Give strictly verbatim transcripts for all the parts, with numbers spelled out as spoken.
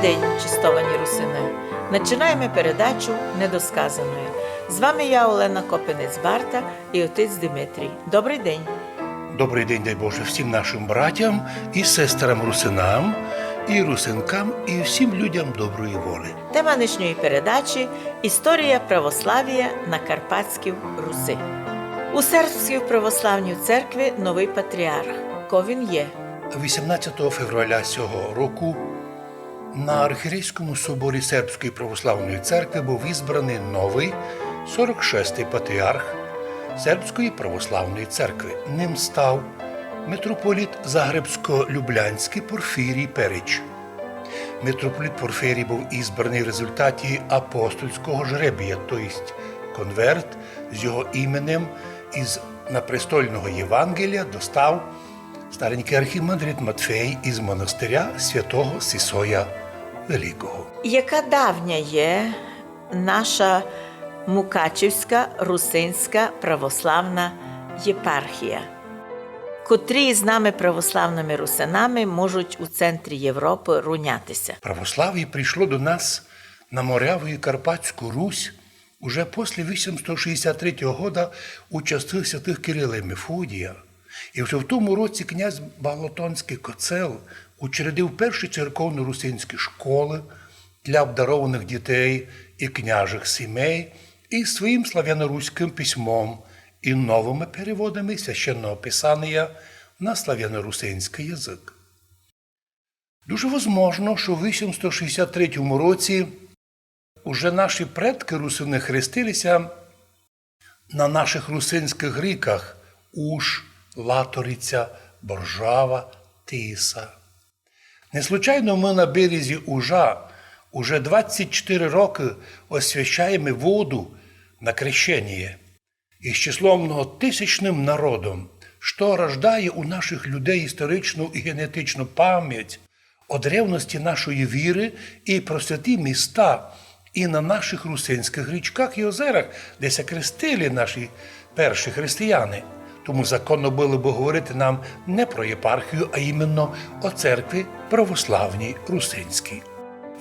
День, честовані русины. Начинаєме передачу Недосказаноє. З вами я, Олена Копинець-Барта, і отець Димитрій. Добрый день. Добрый день, дай Боже, всім нашым братям і сестрам русинам, і русинкам, і всім людям доброї волі. Тема нынішньої передачі — історія православія на Карпатській Руси. У Сербській православній церкви новый патріарх. Ко він є? Вісімнадцятого февраля сього року на Архірейському соборі Сербської православної церкви быв ізбраный новый, сорок шестый патріарх Сербської православної церкви. Ним став митрополіт Загребсько-Люблянськый Порфірій Перич. Митрополіт Порфірій быв ізбраный в результаті апостольського жребія, то єсть конверт з його іменем із напрестольного Євангелія достав старенькый архімандрит Матфей із монастиря святого Сісоя Великого. Яка давня є наша Мукачівська русинська православна єпархія? Котрі з нами, православными русинами, можуть у центрі Європы рунятися? Православіє прийшло до нас на Моряву і Карпатську Русь уже после вісімсто шістдесят третього года у часы святых Кирила і Мефодія. І вже в тому році князь Балатонськый Коцел учредив перші церковно-русинські школы для обдарованых дітей і княжых сімей і своїм славяно-руськым письмом і новыми переводами Священного Писанія на славяно-русинськый язык. Дуже возможно, што в вісімсто шістдесят третьому році уже наші предкы русины хрестилися на наших русинськых ріках Уж, Латориця, Боржава, Тиса. Не случайно мы на березі Ужа уже двадцять чотири рокы освящаєме воду на крещеніє. Із числом многотисячным народом, што рождає у наших людей історичну і генетичну память о древности нашої віры і про святі міста і на наших русинськых річках і озерах, де ся крестили наші перші християни. Тому законно было бы говорити нам не про єпархію, а іменно о церкви православній русинській.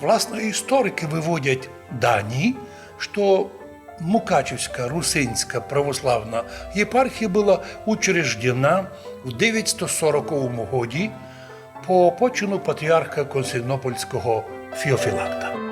Власне, історикы выводять дані, што Мукачівська русинська православна єпархія была учреждена в девятсто сороковому годі по почину патріарха Константинопольського Феофілакта.